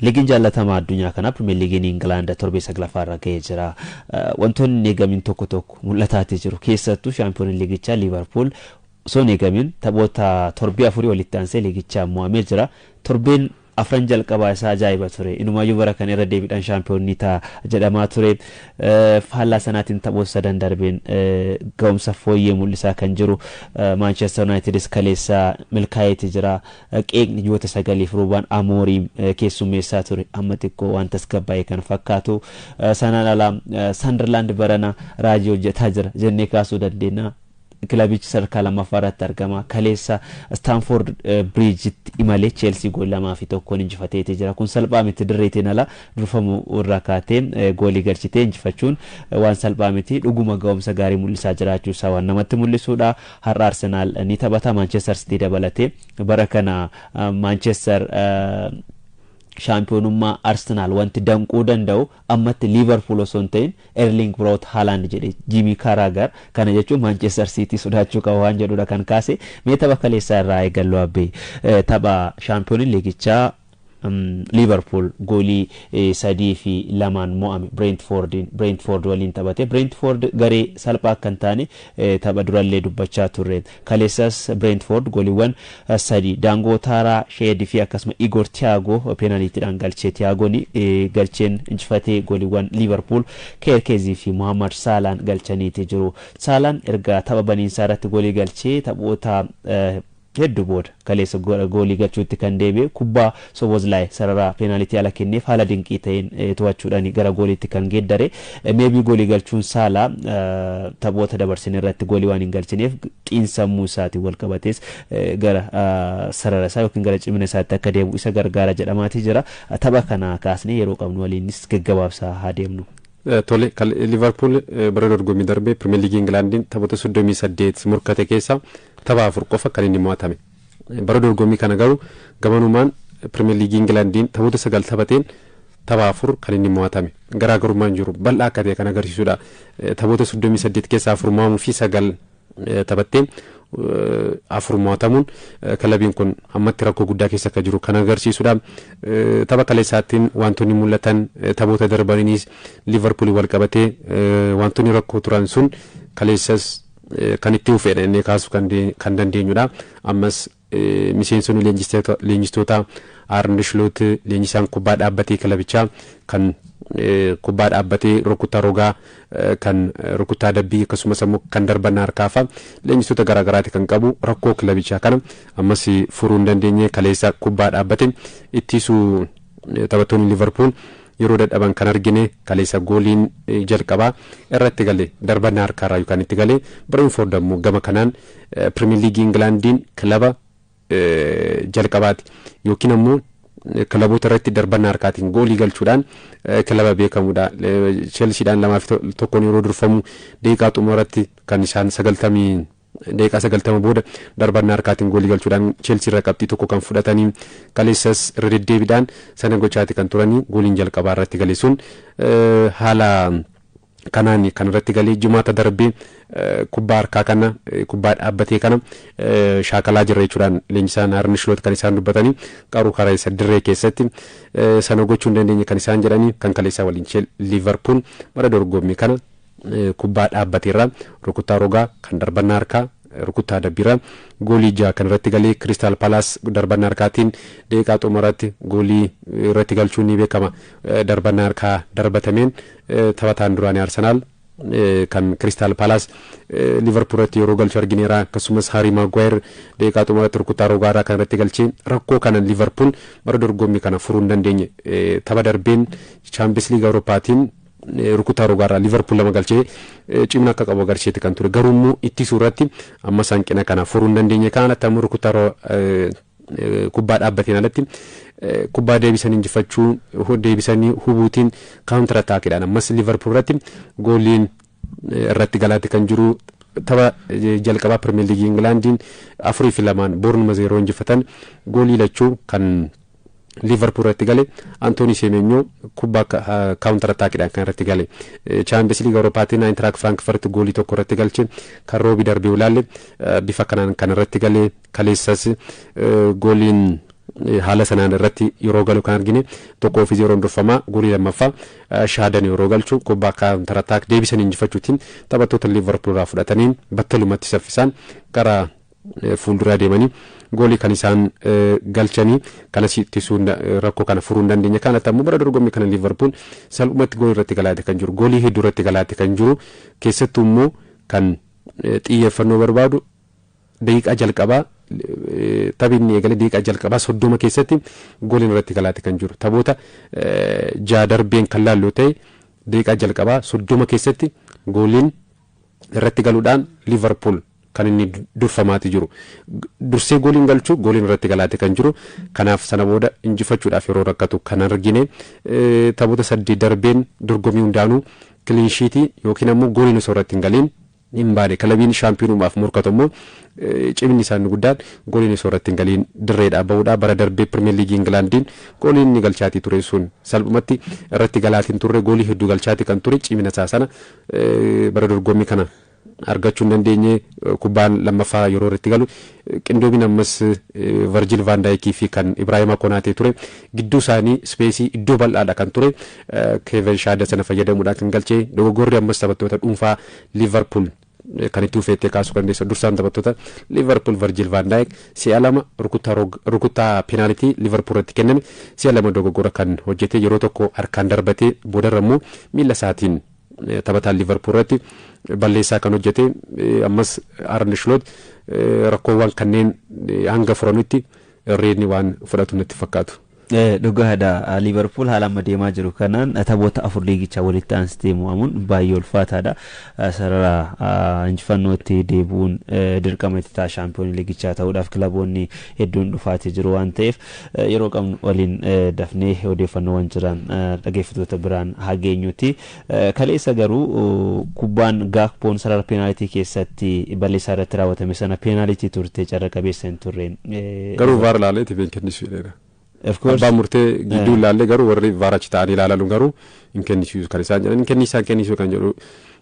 Liigiin jaallatamaa addunyaa kanaa, Pirimeer Liigiin Ingilaand, torbee saglaffaa irra ga'ee jira. Wantoonni hin eegamin tokko tokko mul'ataati jiru. Keessattuu shaampiyooniin liigichaa Liivarpuul osoo hin eegamin taphoota torbee afurii walitti aansee liigichaa mo'amee jira. Torbeen afran jalqabaa isaa ajaa'iba ture. Inumaayyuu bara kana irra deebiidhaan shaampiyoonni ta'a jedhamaa ture. Faallaa sanaatiin taphoota sadan darbeen ga'umsa fooyyee mul'isaa kan jiru Maanchestar Yuunaayitidis kaleessa milkaa'eeti jira. Qeeqni ji'oota 9f Ruubaan Amooriim keessummeessaa ture amma xiqqoo waan tasgabbaa'e kan fakkaatu. Sanaan alaa Sanderlaand barana raajii hojjetaa jira jennee kaasuu dandeenya. Kilabichi sadarkaa lammaffaa irratti argama. Kaleessa Staamford Biriijitti imalee Cheelsii goolii 2-1n injifateeti jira. Kun salphaa miti, dirreetiin ala durfamuu irraa kaatee goolii galchitee injifachuun waan salphaa miti. Dhuguma ga'umsa gaarii mul'isaa jiraachuu isaa waan namatti mul'isuudha. Har'a Arsenaal ni taphata, Maanchestar Sitii dabalatee. Bara kana Maanchestar shaampiyoonummaa Arsenaal wanti danquu danda'u ammatti Liivarpuul osoo hin ta'in Erling Braut Haaland jedhe Jiimii Kaaraagar. Kana jechuun Maanchestar Siitii sodaachuu qaba waan jedhudha kan kaase. Mee tapha kaleessaa irraa eegallu, abbee. Tapha shaampiyooniin liigichaa Liivarpuul goolii 3-2n mo'ame Bireentfoordiin, Bireentfoord waliin taphate. Bireentfoord garee salphaa akka hin taane tapha durallee dubbachaa turre. Kaleessas Bireentfoord gooliiwwan sadii Daangoo Taaraa, Sheedii fi akkasuma Igor Tiyaagoo peenaaliitiidhaan galchee, Tiyaagoon galcheen injifatee. Gooliiwwan Liivarpuul Keerkeezii fi Muhammad Saalaan galchaniiti jiru. Saalaan erga tapha baniinsaa irratti goolii galchee taphoota hedduu booda kaleessa goolii galchuutti kan deebi'e. Kubbaa Sobozlaay sarara peenaalitii ala kenneef haala dinqii ta'een to'achuudhaan gara gooliitti kan geeddare. Maybe goolii galchuun Saalaa taphoota dabarsin irratti goolii waan hin galchineef xiinsammuu isaatiin wal qabatees gara sarara isaa yookiin gara cimina isaatti akka deebi'u isa gargaara jedhamaatii jira. Tapha kana kaasnee yeroo qabnu waliinis gaggabaabsaa haa deemnu. Tole, Liverpool bara dorgommii darbee Pirimeer Liigii Ingilaandiin taphoota 38 murkate keessa tapha afur qofa kan inni mo'atame. Bara dorgommii kana garuu gamanumaan Pirimeer Liigii Ingilaandiin taphoota sagal taphateen tapha afur kan inni mo'atame. Garaagarummaan jiru bal'aa akka ta'e kan agarsiisudha. Taphoota 38 keessaa afur mo'amuu fi sagal taphattee afur mo'atamuun kilabiin kun ammatti rakkoo guddaa keessa akka jiru kan agarsiisudha. Tapha kaleessaattiin wantoonni mul'atan, taphoota darbaniinis Liverpool wal qabatee wantoonni rakkoo turan sun kaleessas kan itti fufedha inni kaasuu kan dandeenyudha. Ammas miseensonni leenjistoota Arne Slot, leenjisaan kubbaa dhaabbatee kilabichaa, kan kubbaa dhaabbatee, rukuttaa rogaa, kan rukuttaa dabbii, akkasumas immoo kan darbannaa harkaafa leenjistoota garaagaraati kan qabu, rakkoo kilabichaa kana ammas furuu hin dandeenye. Kaleessa kubbaa dhaabbate ittisuu taphattoonni Liverpool yeroo dadhaban kan argine. Kaleessa gooliin jalqabaa irratti gale darbannaa harkaarraa yookaan itti galee. Brentford ammoo gama kanaan Pirimeer Liigii Ingilaandiin kilaba jalqabaati yookiin ammoo kilaboota irratti darbannaa harkaatiin goolii galchuudhaan kilaba beekamudha. Chelsiidhaan 2-1n yeroo durfamu daqiiqaa xumuratti kan isaan daqiiqaa 90 booda darbannaa harkaatiin goolii galchuudhaan Chelsea irra qabxii tokko kan fudhatanii, kaleessas irra deddeebiidhaan sana gochaati kan turanii. Gooliin jalqabaa irratti gale sun haala kanaan kan irratti galee. Jimaata darbee kubbaa harkaa kana, kubbaa dhaabbatee kana shaakalaa jirra jechuudhaan leenjisaan Arne Slot kan isaan dubbatanii, qaruu karaa isa dirree keessatti sana gochuu hin dandeenye kan isaan jedhanii. Kan kaleessaa waliin Liverpool bara dorgommii kana kubbaa dhaabbateerra, rukuttaa rogaa, kan darbannaa harkaa, rukuttaa dabbiirra goolii ja'a kan irratti galee. Kiristaal Paalaas darbannaa harkaatiin daqiiqaa xumuraatti goolii irratti galchuun ni beekama. Darbannaa harkaa darbatameen taphataan duraanii Arsenaal kan Kiristaal Paalaas Liverpool irratti yeroo galchu argineera. Akkasumas Haarii Maguire daqiiqaa xumuraatti rukuttaa rogaarraa kan irratti galchee. Rakkoo kana Liverpool bara dorgommii kana furuu hin dandeenye. Tapha darbeen Chaampiyoons Liiga Awurooppaatiin rukuttaa rogaarraa Liverpool lama galchee cimina akka qabu agarsiiseeti kan ture. Garuu immoo ittisuu irratti amma hanqina kana furuu hin dandeenye. Kan alatti ammoo rukuttaa kubbaa dhaabbateen alatti kubbaa deebisanii injifachuu, deebisanii hubuutiin, counter attackiidhaan ammas Liverpool irratti gooliin irratti galaatti kan jiru. Tapha jalqabaa Pirimeer Liigii Ingilaandiin 4-2n Boornumaz yeroo injifatan goolii lachuu kan Liverpool irratti gale Antoonii Semenyoo kubbaa counter attackiidhaan kan irratti gale. Chaampiyoons Liiga Awurooppaatiin Ayintiraak Firaankfurt goolii tokko irratti galche. Kan roobii darbee ilaalle bifa kanaan kan irratti gale. Kaleessas gooliin Haala sanaan irratti yeroo galu kan argine 1-0 durfamaa goolii lammaffaa Shaadan yeroo galchu kubbaa counter attack deebisan injifachuutiin taphattoota Liverpool irraa fudhataniin battalumatti saffisaan gara fuulduraa deemanii goolii kan isaan galchanii kanas ittisuu rakkoo kana furuu hin dandeenye. Kanatti ammoo bara dorgommii kana Liverpool salphumatti goolii irratti galaate kan jiru, goolii hedduu irratti galaate kan jiru, keessattuu immoo kan xiyyeeffannoo barbaadu daqiiqaa jalqabaa taphinni eegale daqiiqaa jalqabaa 30 keessatti gooliin irratti galaate kan jiru. Taphoota 6 darbeen kan laallu ta'e daqiiqaa jalqabaa 30 keessatti gooliin irratti galuudhaan Liverpool kan inni durfamaati jiru. Dursee gooliin galchuu gooliin irratti galaate kan jiru. Kanaaf sana booda injifachuudhaaf yeroo rakkatu kan argine. Taphoota 8 darbeen dorgommii hundaanuu clean sheet yookiin ammoo gooliin osoo irratti hin galiin hin baane. Kilabiin shaampiyonumaaf morkatu immoo cimni isaanii guddaan gooliin osoo irratti hin galiin dirreedhaa bahuudha. Bara darbee Pirimeer Liigii Ingilaandiin gooliin inni galchaatii ture sun salphumatti irratti galaatiin turre, goolii hedduu galchaatii kan ture cimina isaa sana bara dorgommii kana argachuu hin dandeenye. Kubbaan lammaffaa yeroo irratti galu qindoomin ammas Virgil van Dijk fi kan Ibrahima Konaatee ture gidduu isaanii space iddoo bal'aadha kan ture. Kevin Shaada sana fayyadamuudhaan kan galchee. Dogoggorri ammas taphattoota dhuunfaa Liverpool kan itti ufeettee kaasuu kan dandeessu, dursaan taphattoota Liverpool Virgil van Dijk si'a lama rukuttaa peenaalitii Liverpool irratti kenname si'a lama dogoggora kan hojjete, yeroo tokko harkaan darbatee boodarra immoo miila isaatiin taphataan Liverpool irratti balleessaa kan hojjete. Ammas Arne Slot rakkoowwan kanneen hanga furanutti irreenni waan fudhatu natti fakkaatu. Dhugaadha. Liverpool haala amma deemaa jiru kanaan taphoota 4 liigichaa walitti aansitee mo'amuun baay'ee ulfaataadha. Sarara injifannootti deebi'uun dirqama itti ta'a shaampiyoonii liigichaa ta'uudhaaf, kilaboonni hedduun dhufaatii jiru waan ta'eef. Yeroo qabnu waliin dafnee odeeffannoowwan jiran dhaggeeffattoota biraan haa geenyuti. Kaleessa garuu kubbaan Gaakpoon sarara peenaalitii keessatti balleessaa irratti raawwatame sana peenaalitii turte, carra qabeessa hin turre. Garuu VAR ilaalee itti kennisiisu jedheera. Abbaan murtee gidduu ilaallee garuu warri VAR achi ta'anii ilaalan garuu hin kennisiisu kan isaan jedhan, hin kennisaan kennisiisu kan jedhu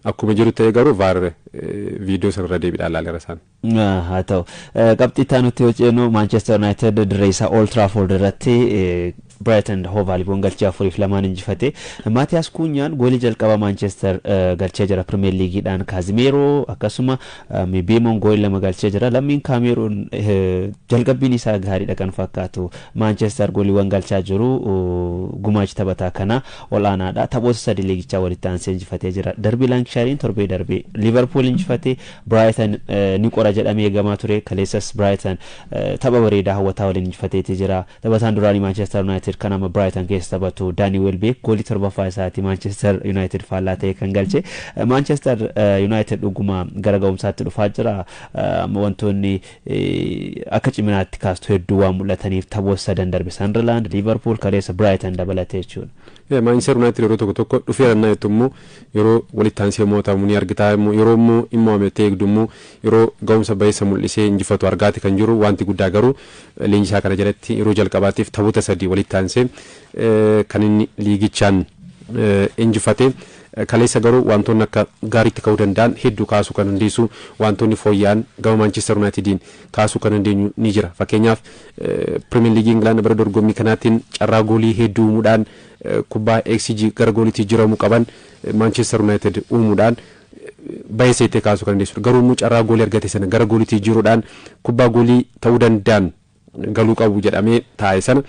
akkuma jiru ta'e, garuu VAR viidiyoo sanarra deebiidhaan ilaaleera isaan. Haa ta'u, qabxii itti aanutti yoo ceenu, Manchester United dirree isaa Old Trafford irratti Brighton Hove Albion galchee 4-2 injifate. Maatiyaas Kuunyaan goolii jalqabaa Manchester galchee jira Premier Leagueidhaan. Kaazimeeroo akkasuma Mibeemoon goolii 2 galchee jira. Lammiin Kaameeruun jalqabbiin isaa gaariidha kan fakkaatu. Manchester gooliiwwan galchaa jiru gumaachi taphataa kana olaanaadha. Taphoota 3 liigichaa walitti aansee injifatee jira. Darbii Laankishaariin torbee darbee Liverpool injifatee Brighton ni qora jedhamee eegamaa ture. Kaleessas Brighton tapha bareedaa hawwataa waliin injifateeti jira. Taphataan duraanii Manchester United kan amma Brighton keessa taphatu Danny Welbeck goolii torbaffaa isaati Manchester United faallaa ta'e kan galche. Manchester United dhuguma gara ga'umsaatti dhufaa jira. Wantoonni akka ciminaatti kaastu hedduu waan mul'ataniif taphoota sadan darbe Sunderland, Liverpool, kaleessa Brighton dabalatee jechuudha. Manchester United yeroo tokko tokko dhufee rannaa jettu immoo yeroo walitti aansee mo'atamu ni argita, immoo yeroo immoo immoo eegdu immoo yeroo ga'umsa bayeessa mul'isee injifatu argaati kan jiru. Wanti guddaa garuu leenjisaa kana jalatti yeroo jalqabaatiif taphoota 3 walitti aansee kan inni liigichaan injifate. Kaleessa garuu wantoonni akka gaariitti ka'uu danda'an hedduu kaasuu kan dandeessu, wantoonni fooyya'an gama Manchester Unitediin kaasuu kan dandeenyu ni jira. Fakkeenyaaf, Premier League England bara dorgommii kanaatiin carraa goolii hedduu uumuudhaan, kubbaa XG gara gooliitti jijjiiramuu qaban Manchester United uumuudhaan baay'ee kaasuu kan dandeessu. Garuu immoo carraa goolii argate sana gara gooliitti jijjiiruudhaan kubbaa goolii ta'uu danda'an galuu qabu jedhamee taa'e sana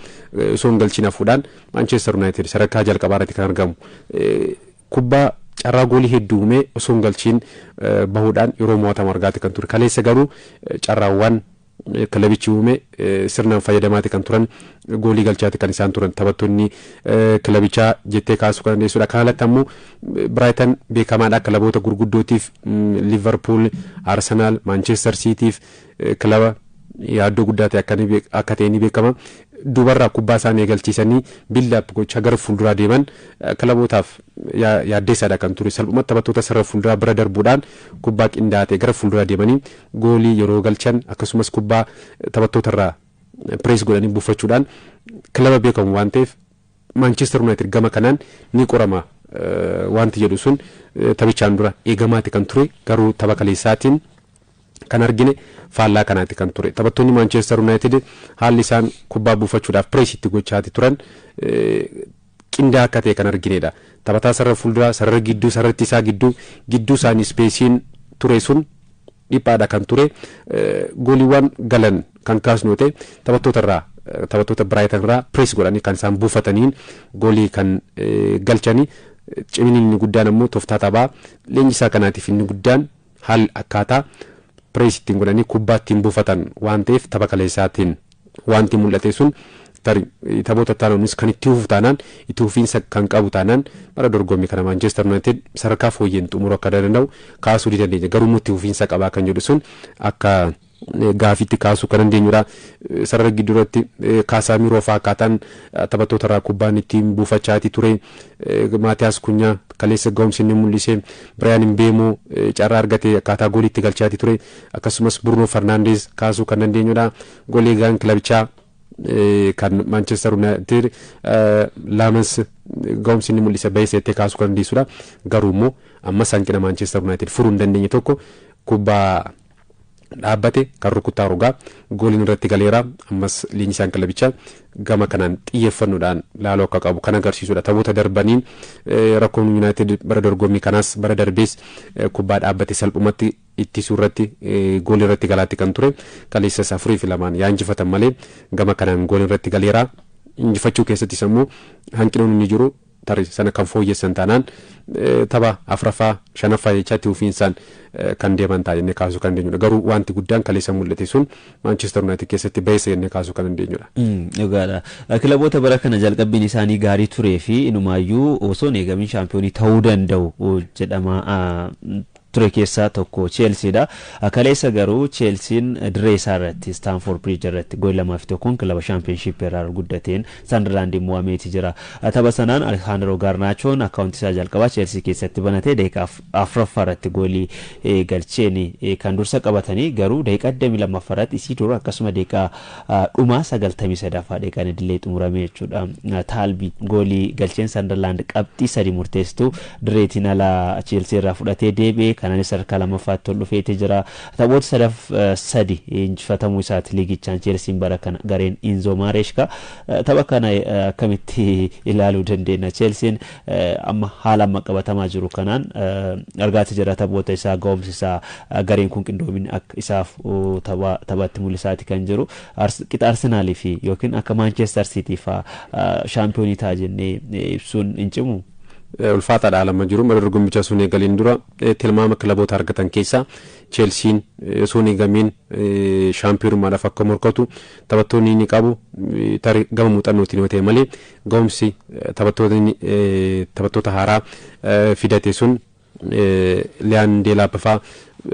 osoo hin galchiin hafuudhaan Manchester United sadarkaa jalqabaa irratti kan argamu. Kubbaa carraa goolii hedduu uumee osoo hin galchiin bahuudhaan yeroo mo'atamu argaate kan ture. Kaleessa garuu carraawwan kilabichi uume sirnaan fayyadamaati kan turan, goolii galchaati kan isaan turan taphattoonni kilabichaa jettee kaasuu kan dandeessudha. Kana alatti ammoo Brighton beekamaadha kilaboota gurguddootiif, Liverpool, Arsenal, Manchester Cityf kilaba yaaddoo guddaa ta'e akka ta'e ni beekama. Dubarraa kubbaa isaanii eegalchiisanii build-up gochaa gara fuulduraa deeman kilabootaaf yaaddeessaadha kan ture. Salphumatti taphattoota sarara fuulduraa bira darbuudhaan kubbaa qindaa'aa ta'e gara fuulduraa deemanii goolii yeroo galchan, akkasumas kubbaa taphattoota irraa press godhanii buufachuudhaan kilaba beekamu waan ta'eef, Manchester United gama kanaan ni qorama wanti jedhu sun taphichaan dura eegamaati kan ture. Garuu tapha kaleessaatiin Kan argine faallaa kanaatti kan ture. Taphattoonni Maanchestar Yuunaayitid haalli isaan kubbaa buufachuudhaaf press itti gochaati turan qindaa akka ta'e kan arginedha. Taphataa sarara fuulduraa, sarara gidduu, sarara ittisaa gidduu, gidduu isaanii spaceiin ture sun dhiphaadha kan ture. Gooliiwwan galan kan kaasnu ta'e, taphattoota irraa, taphattoota Biraayitan irraa press godhanii kan isaan buufataniin goolii kan galchanii. Cimini inni guddaan ammoo tooftaa taphaa leenjisaa kanaatiif inni guddaan haalli akkaataa press ittiin godhanii kubbaa ittiin buufatan waan ta'eef, tapha kaleessaatiin wanti mul'ate sun tarii taphoota taanoonis kan itti fufu taanaan, itti fufiinsa kan qabu taanaan, bara dorgommii kana Maanchestar United sadarkaa fooyyeen xumuruu akka danda'u kaasuu ni dandeenya. Garuu itti fufiinsa qabaa kan jedhu sun akka gaafiitti kaasuu kan dandeenyudha. Sarara gidduuratti Kaasamiroo fa'aa akkaataan taphattoota irraa kubbaan ittiin buufachaati ture. Maatiyaas Kunyaa kaleessa ga'umsi inni mul'ise, Biraayan Mbeemoo carraa argate akkaataa gooliitti galchaati ture. Akkasumas Bruno Fernandes kaasuu kan dandeenyudha. Goolii eegaan kilabichaa kan Manchester United Laamens ga'umsi inni mul'ise baay'iseettee kaasuu kan dandeessudha. Garuu immoo ammas hanqina Manchester United furuu hin dandeenye tokko, kubbaa dhaabbate kan rukuttaa rogaa gooliin irratti galeera. Ammas leenjisaan kilabichaa gama kanaan xiyyeeffannoodhaan laaluu akka qabu kan agarsiisudha. Taphoota darbaniin rakkoon United bara dorgommii kanaas bara darbees kubbaa dhaabbate salphumatti ittisuu irratti goolii irratti galaatti kan ture. Kaleessas 4-2 yaa injifatan malee gama kanaan goolii irratti galeera. Injifachuu keessattis immoo hanqinoonni inni jiru, tarii sana kan fooyyessan taanaan tapha afuraffaa, shanaffaa jechaatti fufiinsaan kan deeman ta'a jennee kaasuu kan dandeenyudha. Garuu wanti guddaan kaleessa mul'ate sun Manchester United keessatti baay'isa jennee kaasuu kan dandeenyudha. Dhugaadha. Kilaboota bara kana jalqabbiin isaanii gaarii turee fi inumaayyuu osoo hin eegamin shaampiyoonii ta'uu danda'u jedhama ture keessaa tokko Cheelsiidha. Kaleessa garuu Cheelsiin dirree isaa irratti, Staanfoord Biriij irratti, goolii 2-1 kilaba Championship irraa guddateen Sanderlaandiin mo'ameeti jira. Tapha sanaan Alejandro Garnaachoon akkaawuntii isaa jalqabaa Cheelsii keessatti banatee daqiiqaa afuraffaa irratti goolii galcheen kan dursa qabatanii, garuu daqiiqaa 22ffaa irratti Isiidor, akkasuma daqiiqaa dhumaa 93ffaa daqiiqaan idilee xumurame jechuudha. Taalbi goolii galcheen Sanderlaand qabxii sadi murteessituu dirreetiin ala Cheelsii irraa fudhatee deebi'ee, kanaanis sadarkaa lammaffaatti ol dhufeeti jira. Taphoota sadaf sadi injifatamuu isaati liigichaan Cheelsiin bara kana gareen Inzo Maareeshka. Tapha kana akkamitti ilaaluu dandeenya? Cheelsiin amma haala amma qabatamaa jiru kanaan argaati jira, taphoota isaa, ga'umsi isaa, gareen kun qindoomin akka isaaf taphatti mul'isaati kan jiru. Qixa Arsenaalii fi yookiin akka Maanchestar Siitii fa'aa shaampiyoonii ta'a jennee ibsuun hin cimu. Ulfaataadha lama jiru. Bara dorgommicha sun eegaliin dura tilmaama kilaboota argatan keessaa Cheelsiin osoo hin eegamiin shaampiyoonummaadhaaf akka morkatu, taphattoonni inni qabu tarii gama muuxannootiin yoo ta'e malee, ga'umsi taphattoota haaraa fidate sun, Liyaan Deelaap fa'aa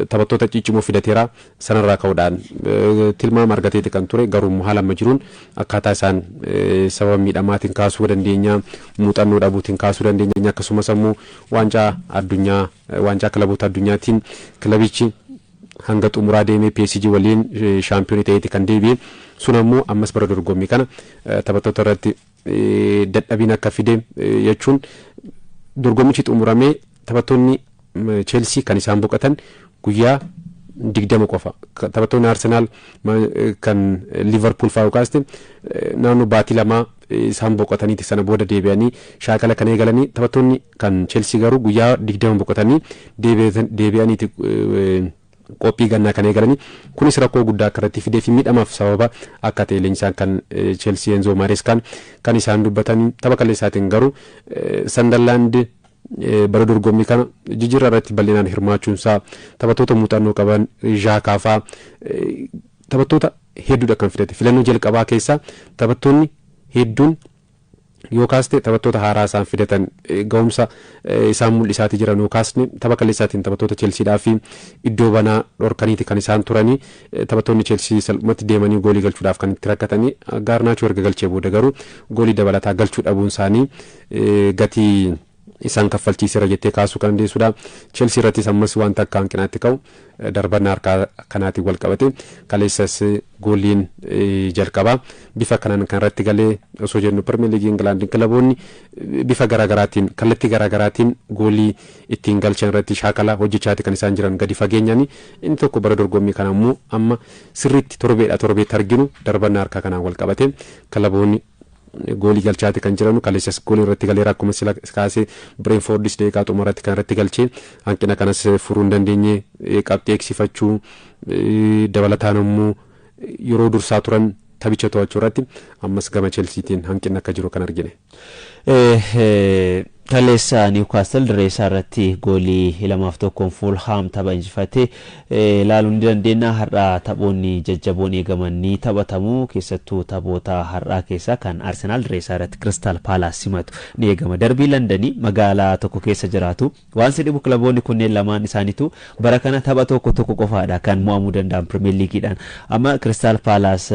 taphattoota ciccimoo fidateera, sanarraa ka'uudhaan tilmaama argateeti kan ture. Garuu haala amma jiruun akkaataa isaan sababa miidhamaatiin kaasuu dandeenya, muuxannoo dhabuutiin kaasuu dandeenya, akkasumas ammoo waancaa addunyaa, waancaa kilaboota addunyaatiin kilabichi hanga xumuraa deemee PSG waliin shaampiyoonii ta'eeti kan deebi'e. Sun ammoo ammas bara dorgommii kana taphattoota irratti dadhabiin akka fide jechuun, dorgommichi xumuramee taphattoonni Cheelsii kan isaan boqotan guyyaa 20 qofa. Taphattoonni Arsenaal, kan Liverpool fa'aa kaaste, naannoo baatii 2 isaan boqotaniiti sana booda deebi'anii shaakala kan eegalanii. Taphattoonni kan Cheelsii garuu guyyaa 20 boqotanii deebi'aniiti qophii gannaa kan eegalanii. Kunis rakkoo guddaa akka irratti fidee fi miidhamaaf sababa akka ta'e leenjisaan kan Cheelsii Enzo Mareskaan kan isaan dubbatanii. Tapha kaleessaatiin garuu Sanderlaand bara dorgommii kana jijjiirraa irratti bal'inaan hirmaachuunsaa, taphattoota muuxannoo qaban Zhaakaa fa'aa, taphattoota hedduudha kan fidate. Filannoo jalqabaa keessaa taphattoonni hedduun yoo kaaste, taphattoota haaraa isaan fidatan ga'umsa isaan mul'isaatii jiran yoo kaasne, tapha kaleessaatiin taphattoota Chelsiidhaa fi iddoo banaa dhorkaniiti kan isaan turanii. Taphattoonni Chelsii salphumatti deemanii goolii galchuudhaaf kan itti rakkatanii, Gaarnaachoo erga galchee booda garuu goolii dabalataa galchuu dhabuun isaanii gatii Isaan kaffalchiiseera jettee kaasuu kan dandeessudha. Chelsea irrattis ammas wanta akka hanqinaatti ka'u darbannaa harkaa kanaatiin wal qabate kaleessas gooliin jalqabaa bifa kanaan kan irratti galee osoo jennu, Pirimeer Liigii Ingilaandiin kilaboonni bifa garaagaraatiin, kallattii garaagaraatiin goolii ittiin galchan irratti shaakala hojjechaati kan isaan jiran gadi fageenyaan. Inni tokko bara dorgommii kana immoo amma sirriitti torbeedha torbeetti arginu darbannaa harkaa kanaan wal qabate kilaboonni goolii galchaati kan jiranu. Kaleessas goolii irratti galeera. Akkuma sila kaasee, Bireenfoordis daqiiqaa xumuraatti kan irratti galchee hanqina kanas furuu hin dandeenye. Qabxii eegsifachuu dabalataan immoo yeroo dursaa turan taphicha to'achuu irratti ammas gama Chelsiitiin hanqinni akka jiru kan argine. Kaleessa Niwukaastil dirree isaa irratti goolii 2-1 Fuulhaam tapha injifatee ilaaluu ni dandeenya. Har'a taphoonni jajjaboon eegaman ni taphatamu. Keessattuu taphoota har'aa keessaa kan Arsenaal dirree isaa irratti Kiristaal Paalaas simatu ni eegama. Darbii Londanii magaalaa tokko keessa jiraatu. Waan si dhibu, kilaboonni kunneen lamaan isaaniitu bara kana tapha tokko tokko qofaadha kan mo'amuu danda'an Pirimeer Liigiidhaan. Amma Kiristaal Paalaas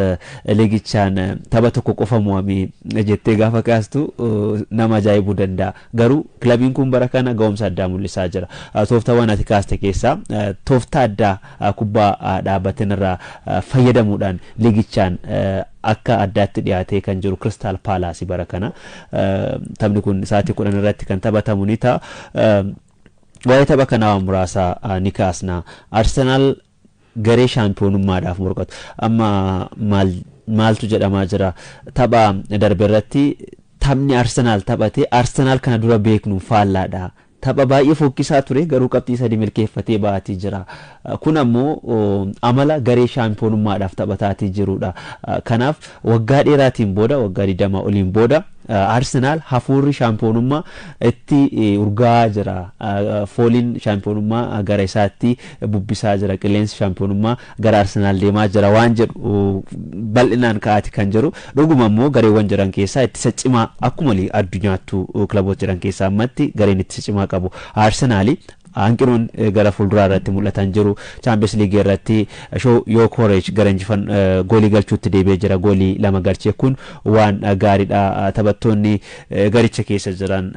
liigichaan tapha tokko qofa mo'ame jettee gaafa kaastu nama ajaa'ibuu danda'a. Garuu kilabiin kun bara kana ga'umsa addaa mul'isaa jira. Tooftaawwan ati kaaste keessaa tooftaa addaa kubbaa dhaabbateen irraa fayyadamuudhaan liigichaan akka addaatti dhiyaatee kan jiru Kiristaal Paalaas bara kana. Taphni kun sa'aatii 10 irratti kan taphatamu ni ta'a. Waa'ee tapha kanaa waan muraasa ni kaasna. Arsenaal garee shaampiyoonummaadhaaf morkatu. Amma maal maaltu jedhamaa jira? Tapha darbe irratti taphni Arsenaal taphate Arsenaal kana dura beeknu faallaadha. Tapha baay'ee fokkisaa ture, garuu qabxii 3 milkeeffatee ba'atii jira. Kun ammoo amala garee shaampiyoonummaadhaaf taphataatii jirudha. Kanaaf waggaa dheeraatiin booda, waggaa 20 oliin booda, Arsenaal hafuurri shaampiyoonummaa itti urgaa'aa jira. Fooliin shaampiyoonummaa gara isaatti bubbisaa jira. Qilleensi shaampiyoonummaa gara Arsenaal deemaa jira waan jedhu bal'inaan ka'aati kan jiru. Dhuguma immoo gareewwan jiran keessaa ittisa cimaa, akkuma addunyaattuu kilaboota jiran keessaa ammatti gareen ittisa cimaa qabu Arsenaali. Hanqinoon gara fuulduraa irratti mul'atan jiru. Chaampiyoons Liigii irratti Yookoreej gara injifan goolii galchuutti deebi'ee jira. Goolii 2 galchee, kun waan gaariidha. Taphattoonni garicha keessa jiran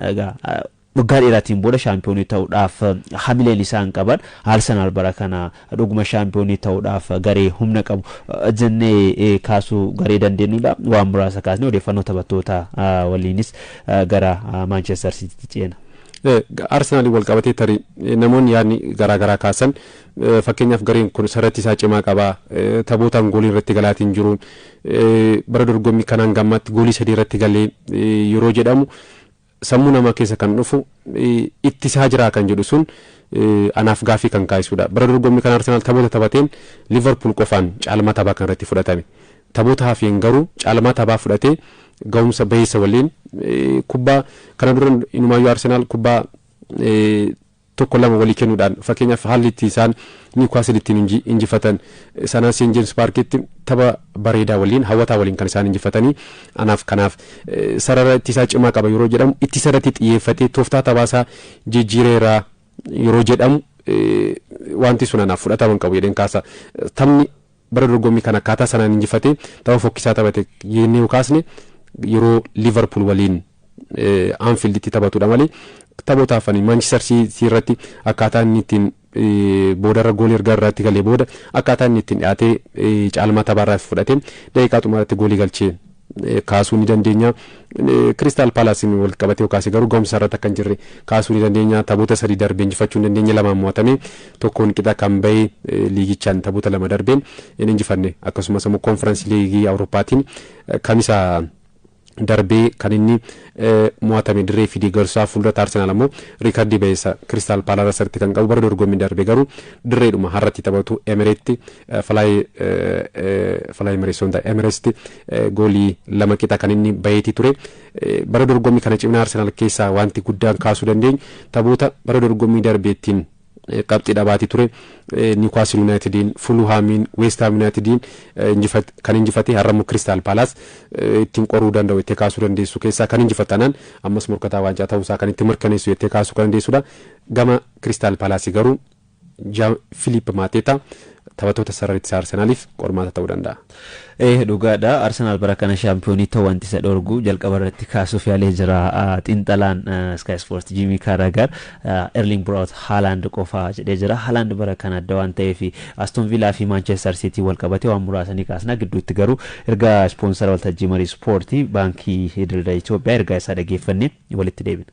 waggaa dheeraatiin booda shaampiyoonii ta'uudhaaf hamileen isaan qaban, Arsenaal bara kana dhuguma shaampiyoonii ta'uudhaaf garee humna qabu jennee kaasuu garee dandeenyudha. Waan muraasa kaasnee odeeffannoo taphattoota waliinis gara Maanchestar Siitiitti ceena. Arsenaalii wal qabatee tarii namoonni yaadni garaagaraa kaasan, fakkeenyaaf gareen kun sarratti isaa cimaa qaba, taphootaan goolii irratti galaatiin jiru, bara dorgommii kanaan gammaatti goolii 3 irratti galee yeroo jedhamu sammuu namaa keessa kan dhufu ittisaa jiraa kan jedhu sun anaaf gaafii kan kaasudha. Bara dorgommii kana Arsenaal taphoota taphateen Liverpool qofaan caalmaa taphaa kan irratti fudhatame. Taphoota hafeen garuu caalmaa taphaa fudhatee ga'umsa baheessa waliin kubbaa kana dura inumaayyuu Arsenaal kubbaa tokko lama walii kennuudhaan, fakkeenyaaf haalli itti isaan Niwukaasil ittiin injifatan sanaa Seent Jeems Paarkitti tapha bareedaa waliin, hawwataa waliin kan isaan injifatanii. Anaaf kanaaf sarara ittisaa cimaa qaba yeroo jedhamu, ittisa irratti xiyyeeffatee tooftaa taphaasaa jijjiireera yeroo jedhamu, wanti sun anaaf fudhatama hin qabu jedheen kaasa. Taphni bara dorgommii kan akkaataa sanaan injifatee tapha fokkisaa taphate jennee kaasne yeroo Liverpool waliin Anfielditti taphatudha malee, taphoota hafanii Manchester City irratti akkaataa inni ittiin boodarra goolii erga irratti galee booda akkaataa inni ittiin dhiyaatee caalmaa taphaarraa fudhatee daqiiqaa xumuraatti goolii galchee kaasuu ni dandeenya. Kiristaal Paalaasiin wal qabatee kaase garuu ga'umsa irratti akka hin jirre kaasuu ni dandeenya. Taphoota 3 darbee injifachuu hin dandeenye, lamaan mo'atame, tokkoon qixa kan bahe, liigichaan taphoota 2 darbeen hin injifanne. Akkasumas immoo Koonfiraansii Liigii Awurooppaatiin kamisa darbee kan inni mo'atame dirree fi deeggarsaa fuulduratti. Arsenaal ammoo riikardii ba'eessa Kiristaal Paalaas irratti kan qabu bara dorgommii darbe garuu dirreedhuma har'atti taphatu Emireetti, Fly Fly Emireets Emireetti goolii 2 qixa kan inni baheetii ture. Bara dorgommii kana cimina Arsenaal keessaa wanti guddaan kaasuu dandeenyu taphoota bara dorgommii darbeettiin qabxii dhabaatii ture Niwukaasil Yuunaayitediin, Fuluhaamiin, Weestaam Yuunaayitediin kan injifate, har'ammoo Kiristaal Paalaas ittiin qoruu danda'u itti kaasuu dandeessu keessaa kan injifatanaan ammas morkataa waancaa ta'uusaa kan itti mirkaneessu jettee kaasuu kan dandeessudha. Gama Kiristaal Paalaasii garuu Filiip Maateeta Taphattoota sarara ittisaa Arsenaaliif qormaata ta'uu danda'a. Dhugaadha. Arsenaal bara kana shaampiyoonii ta'uu wanti isa dhorgu jalqaba irratti kaasuuf yaalee jira. Xiinxalaan Sky Sport Jimmy Carragher Erling Braut Haaland qofa jedhee jira. Haaland bara kana adda waan ta'eef Aston Villaa fi Manchester City wal qabatee waan muraasa ni kaasna. Gidduutti garuu ergaa ispoonsara waltajjii marii ispoortii Baankii Daldala Itoophiyaa ergaa isaa dhageeffannee walitti deebina.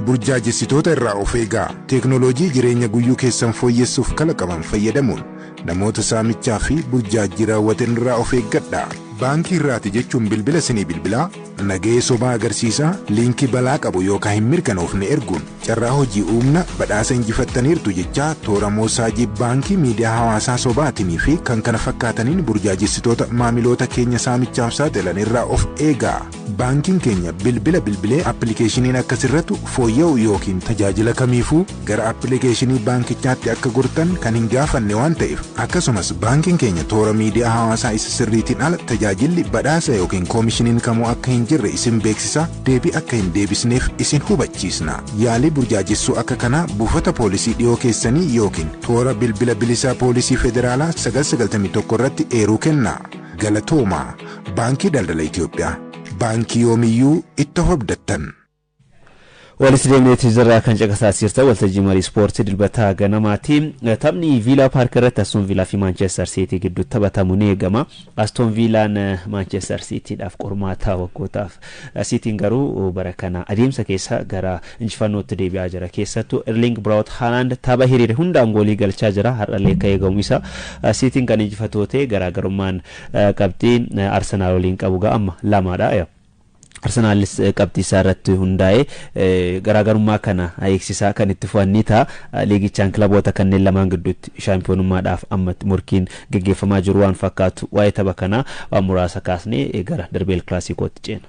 Burjaajessitoota irraa of eegaa. Teeknooloojii jireenya guyyuu keessan fooyyessuuf kalaqaman fayyadamuun namoota saamichaa fi burjaajii raawwatan irraa of eeggadha. Baankii irraati jechuun bilbila isinii bilbilaa, nagahee sobaa agarsiisaa, liinkii balaa qabu yookaan hin mirkanoofne erguun carraa hojii uumna, badhaasa injifattaniirtu jechaa toora moosaajii baankii miidiyaa hawaasaa sobaatinii fi kan kana fakkaataniin burjaajessitoota maamiloota keenya saamichaaf saaxilan irraa of eegaa. Baankiin keenya bilbila bilbilee appilikeeshiniin akkasirrattu fooyya'u yookiin tajaajila kamiifuu gara appilikeeshinii baankichaatti akka gortan kan hin gaafanne waan ta'eef, akkasumas baankiin keenya toora miidiyaa hawaasaa isa sirriitiin ala tajaajilli badhaasa yookiin koomishiniin kamuu akka hin jirre isin beeksisa, deebii akka hin deebisneef isin hubachiisna. Yaalii burjaajessuu akka kanaa buufata poolisii dhiyoo keessanii yookiin toora bilbila bilisaa poolisii federaalaa 991 irratti eeruu kenna. Galatooma. Baankii Daldala Itoophiyaa. Baankii yoomiyyuu itti of abdattan. Walitti deemneeti jirra. Kan caqasaa jirtan waltajjii marii ispoortii Dilbataa ganamaati. Taphni Viilaa Paark irratti Aston Viilaa fi Maanchestar Siitii gidduutti taphatamu ni eegama. Aston Viilaan Maanchestar Siitiidhaaf qormaata waggootaaf. Siitiin garuu bara kana adeemsa keessa gara injifannootti deebi'aa jira. Keessattuu Erling Braut Haaland tapha hiriire hundaan goolii galchaa jira. Har'allee akka eegamu isa Siitiin kan injifatoo ta'e garaagarummaan qabxii Arsenaal waliin qabu ga'a amma 2dha. Arsenaalis qabxii isaa irratti hundaa'ee garaagarummaa kana eegsisaa kan itti fufan ni ta'a. Liigichaan kilaboota kanneen lamaan gidduutti shaampiyoonummaadhaaf ammatti morkiin geggeeffamaa jiru waan fakkaatu, waa'ee tapha kanaa waan muraasa kaasnee gara darbeel kilaasikooti ceena.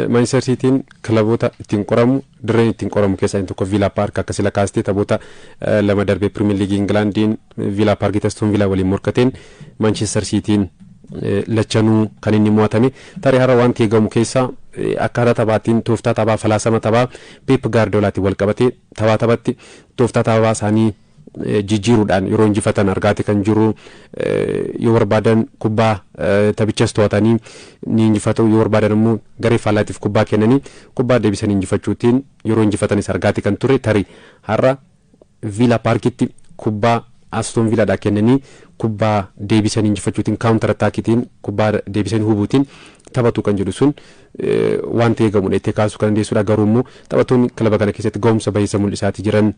Manchester Cityin kilaboota ittiin qoramu, dirreen ittiin qoramu keessaa inni tokko Villa Park. Akka sila kaastee taphoota 2 darbee Premier League Ingilaandiin Villa Park Aston Villa waliin morkateen Manchester Cityin lachanuu kan inni mo'atame. Tarii har'a wanti eegamu keessaa akkaataa taphaatiin, tooftaa taphaa, falaasama taphaa Pep Guardiolaatiin wal qabatee taphaa taphatti tooftaa taphaa isaanii jijjiiruudhaan yeroo injifatan argaate kan jiru. Yoo barbaadan kubbaa taphichas to'atanii ni injifatu, yoo barbaadan immoo garee faallaatiif kubbaa kennanii kubbaa deebisanii injifachuutiin yeroo injifatanis argaate kan ture. Tarii har'a Villa Parkitti kubbaa Aston Villaadhaa kennanii kubbaa deebisanii injifachuutiin, counter attackiitiin kubbaa deebisanii hubuutiin taphatu kan jedhu sun wanta eegamudha itti kaasuu kan dandeessudha. Garuu immoo taphattoonni kilaba kana keessatti ga'umsa baay'isa mul'isaatii jiran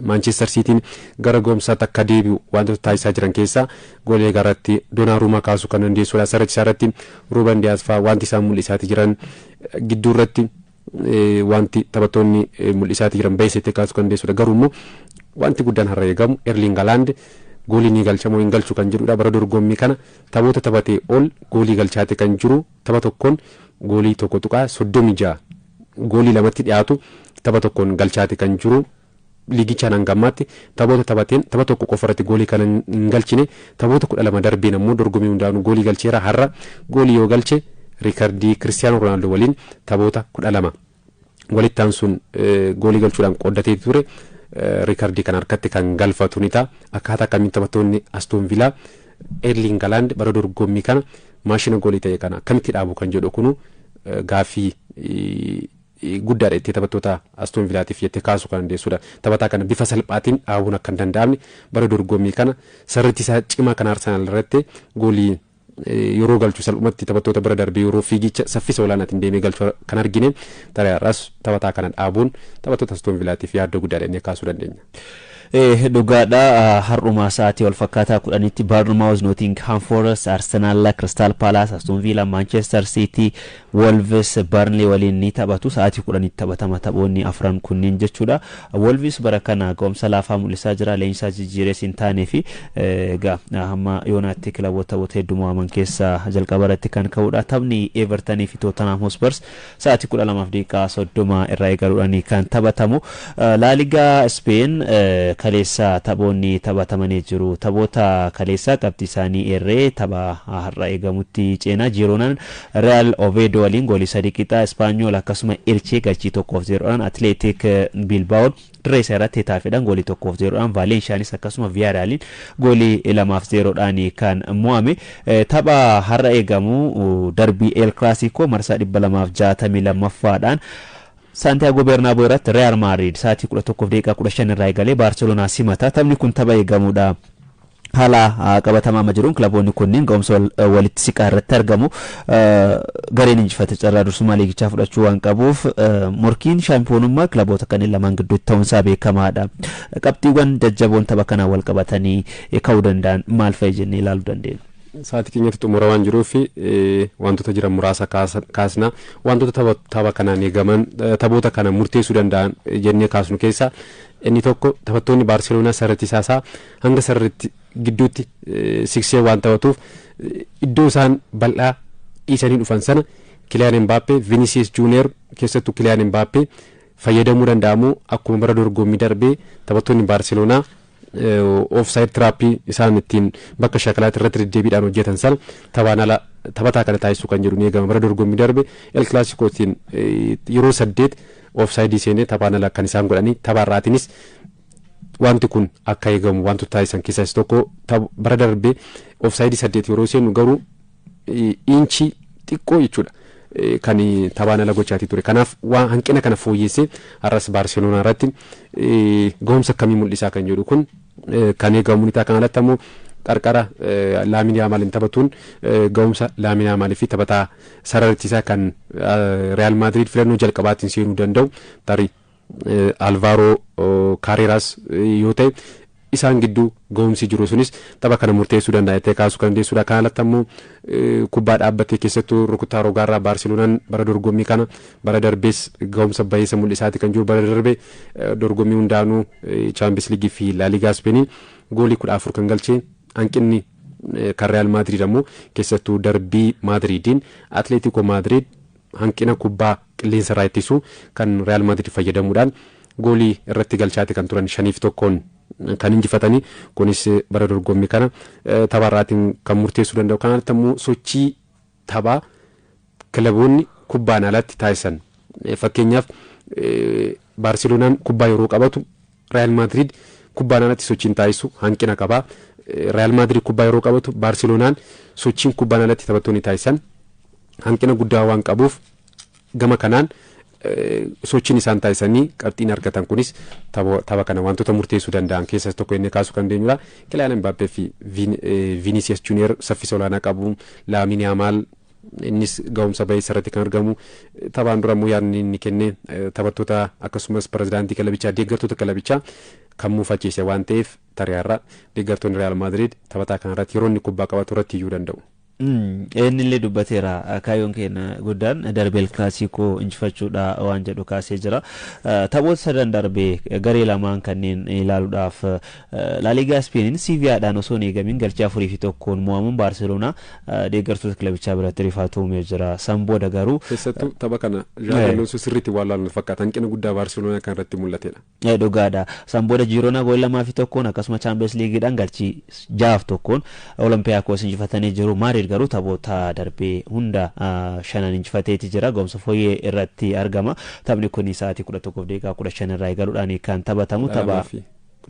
Manchester Cityin gara ga'umsaatti akka deebi'u wantoota taasisaa jiran keessaa golee garatti Donnarummaa kaasuu kan dandeessudha. Sarara irratti Ruben Dias fa'aa wanti isaan mul'isaatii jiran, gidduu irratti wanti taphattoonni mul'isaatii jiran baay'isa itti kaasuu kan dandeessudha. Garuu immoo wanti guddaan har'a eegamu Erling Haaland goolii ni galcha moo hin galchu kan jedhudha. Bara dorgommii kana taphoota taphatee ol goolii galchaate kan jiru, tapha tokkoon goolii 1.36, goolii 2tti dhiyaatu tapha tokkoon galchaate kan jiru. Liigichaan hanga ammaatti taphoota taphateen tapha tokko qofa irratti goolii kana hin galchine. Taphoota 12 darbeen ammoo dorgommii hundaanuu goolii galcheera. Har'a goolii yoo galche riikardii Kiristiyaanoo Roonaaldoo waliin taphoota 12 walitti aansuun goolii galchuudhaan qooddatee ture riikardii kan harkatti kan galfatu ni ta'a. Akkaataa akkamiin taphattoonni Aston Villaa Erling Haaland bara dorgommii kana maashina goolii ta'e kana akkamitti dhaabu kan jedhu kunu gaaffii guddaadha itti taphattoota Aston Villaatiif jettee kaasuu kan dandeessudha. Taphataa kana bifa salphaatiin dhaabuun akka hin danda'amne, bara dorgommii kana sarritti isaa cimaa kan Arsenaal irratti goolii yeroo galchu salphumatti taphattoota bira darbee yeroo fiigicha saffisa olaanaatiin deemee galchu kan argine, tarii har'as taphataa kana dhaabuun taphattoota Aston Villaatiif yaaddoo guddaadha jennee kaasuu dandeenya. Dhugaadha. Har'uma sa'aatii wal fakkaataa 10tti Bournemouth Nottingham Forest, Arsenal Crystal Palace, Aston Villa Manchester City, Wolves Burnley waliin ni taphatu. Sa'aatii 10tti taphatama taphoonni afran kunniin jechuudha. Wolves bara kana ga'umsa laafaa mul'isaa jira. Leenjisaa jijjiirees hin taanee fi egaa hamma yoonaatti kilaboota taphoota hedduu mo'aman keessaa jalqaba irratti kan ka'udha. Taphni Evertonii fi Tottenham Hotspurs sa'aatii 12:30 irraa eegaluudhaan kan taphatamu. Laaligaa Speen Kaleessa taphoonni taphatamanii jiru. Taphoota kaleessaa qabxii isaanii eerree tapha har'a eegamutti ceenaa. Jiroonaan Real Ovedo waliin goolii 3 qixa. Ispaanyool akkasuma Elchee galchii 1-0dhaan, Atleetik Bilbaa'oon dirree isaa irratti Hetaafeedhaan goolii 1-0dhaan, Vaaleenshaanis akkasuma Viyaaraaliin goolii 2-0dhaan kan mo'ame. Tapha har'a eegamu darbii El Clasico marsaa 262ffaadhaan Saantiyaagoo Bernaaboo irratti Real Madrid sa'aatii 11:15 irraa eegalee Baarseloonaa simata. Taphni kun tapha eegamudha. Haala qabatamaa amma jiruun kilaboonni kunneen ga'umsa walitti siqaa irratti argamu. Gareen injifate carraa dursummaa liigichaa fudhachuu waan qabuuf, morkiin shaampiyoonummaa kilaboota kanneen lamaan gidduutti ta'uunsaa beekamaadha. Qabxiiwwan jajjaboon tapha kanaan wal qabatanii ka'uu danda'an maal fa'i jennee ilaaluu dandeenya? Sa'aatii keenyatti xumura waan jiruuf, wantoota jiran muraasa kaasna. Wantoota tapha kanaan eegaman, taphoota kana murteessuu danda'an jennee kaasnu keessaa inni tokko, taphattoonni Baarseloonaa sararri isaasaa hanga sararri gidduutti siqsee waan taphatuuf, iddoo isaan bal'aa dhiisanii dhufan sana Kiliyaan Mbaappee, Vinicius Junior, keessattuu Kiliyaan Mbaappee fayyadamuu danda'amu. Akkuma bara dorgommii darbee taphattoonni Baarseloonaa offside trap isaan ittiin bakka shaakalaatti irratti deddeebiidhaan hojjetan sana taphaan ala taphataa kana taasisuu kan jedhu ni eegama. Bara dorgommii darbe El Clasicotiin yeroo 8 offside seenee taphaan ala kan isaan godhanii, taphaarraatiinis wanti kun akka eegamu wantoota taasisan keessaa isa tokko. Bara darbee offside 8 yeroo seenu garuu inchii xiqqoo jechuudha kan taphaan ala gochaatii ture. Kanaaf waan hanqina kana fooyyessee har'as Baarseloonaa irratti gahumsa akkamii mul'isaa kan jedhu kun kan eegamu ni ta'a. Kan alatti ammoo qarqara Laamin Yaamaaliin taphatuun gahumsa Laamin Yaamaalii fi taphataa sarara ittisaa kan Real Maadriid filannoo jalqabaatiin seenuu danda'u, tarii Alvaaro Kaareeraas yoo ta'e, isaan gidduu gahumsi jiru sunis tapha kana murteessuu danda'a jettee kaasuu kan dandeessudha. Kan alatti ammoo kubbaa dhaabbattee, keessattuu rukuttaa rogaarraa, Baarseloonaan bara dorgommii kana, bara darbees gahumsa bayeessa mul'isaati kan jiru. Bara darbee dorgommii hundaanuu, Chaampiyoons Liigii fi Laaligaa Ispeenii, goolii 14 kan galchee. Hanqinni kan Real Maadriid ammoo keessattuu darbii Maadriidiin Atleetiko Maadriid hanqina kubbaa qilleensa irraa ittisuu kan Real Maadriid fayyadamuudhaan goolii irratti galchaati kan turan, 5-1n kan injifatanii. Kunis bara dorgommii kana tapharraatiin kan murteessuu danda'u. Kanatti ammoo sochii taphaa kilaboonni kubbaan alatti taasisan, fakkeenyaaf Baarseloonaan kubbaa yeroo qabatu Real Maadriid kubbaan alatti sochiin taasisu hanqina qabaa. Real Maadriid kubbaa yeroo qabatu Baarseloonaan sochiin kubbaan alatti taphattoonni taasisan hanqina guddaa waan qabuuf, gama kanaan sochiin isaan taasisanii qabxiin argatan kunis tapha kana wantoota murteessuu danda'an keessas tokko inni kaasuu kan dandeenyudha. Kiliyaan Mbaappee fi Vinicius Junior saffisa olaanaa qabu. Laamin Yaamaal innis gahumsa bayeessa irratti kan argamu. Taphaan dura immoo yaadni inni kenne taphattoota akkasumas pirezidaantii kilabichaa, deeggartoota kilabichaa kan muufachiise waan ta'eef, tarii deeggartoonni Real Maadriid taphataa kanarratti yeroo inni kubbaa qabatu irratti iyyuu danda'u. Inni illee dubbateera, kaayyoon keenya guddaan darbee Kilasikoo injifachuudha waan jedhu kaasee jira. Taphoota sadan darbee garee lamaan kanneen ilaaluudhaaf, Laaligaa Ispeeniin Siiviyaadhaan osoo hin eegamin galchii 4-1n mo'amuun Baarseloonaa deeggartoota kilabichaa biratti rifaatuu uumee jira. San booda garuu Keessattuu tapha kana Zhaavi Alonso sirriitti waan laalu fakkaata, hanqina guddaa Baarseloonaa kan irratti mul'atedha. Dhugaadha. San booda Jiroonaa goolii 2-1n, akkasuma Chaampiyoons Liigiidhaan galchii 6-1n Olimpiyaakos injifatanii jiru. Maadriid garuu taphoota darbee hunda shanan injifateeti jira. Gahumsa fooyyee irratti argama. Taphni kun sa'aatii 11:15 irraa eegaluudhaan kan taphatamu tapha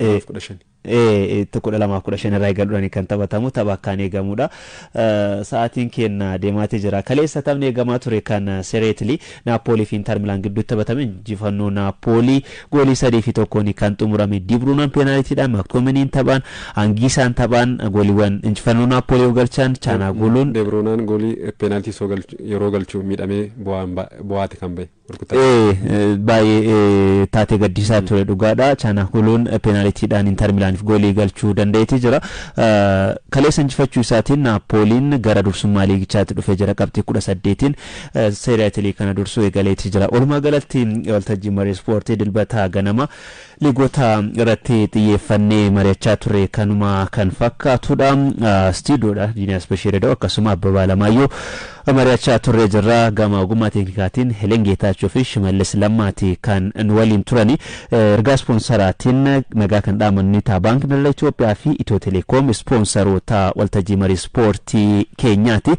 12:15 irraa eegaluudhaan kan taphatamu tapha akkaan eegamudha. Sa'aatiin keenya deemaatii jira. Kaleessa taphni eegamaa ture kan Sereetili Naapoolii fi Inter Milaan gidduutti taphatame injifannoo Naapoolii goolii 3-1n kan xumurame. Dibruunaan peenaalitiidhaan, Maktoominiin taphaan, Angiisaan taphaan gooliiwwan injifannoo Naapoolii galchan Chaanaa gooluun. Debruunaan goolii peenaalitii yeroo galchu miidhamee bu'aate kan bahe. Baay'ee taatee gaddisaa ture, dhugaadha. Chaanaa gooluun peenaalitiidhaan Inter Milaaniif goolii galchuu danda'eeti jira. Kaleessa injifachuu isaatiin Naapooliin gara dursummaa liigichaatti dhufee jira. Qabxii 18n Seeriyaa kana dursuu eegaleeti jira. Walumaa galatti waltajjii marii ispoortii Dilbataa ganama liigota irratti xiyyeeffannee mari'achaa ture kanuma kan fakkaatudha. Istiidiyoodha Diinaas Bashiir akkasuma Abbabaa Lamaayyoo. Mari'achaa turree jirra. Gama ogummaa teeknikaatiin Helen Geetaachoo fi Shimallis Lammaati kan nu waliin turani. Ergaa ispoonseraatiin nagaa kan dhaamannu ni ta'a. Baankii Daldala Itoophiyaa fi Itiyoo Teleekoom ispoonsaroota waltajjii marii ispoortii keenyaati.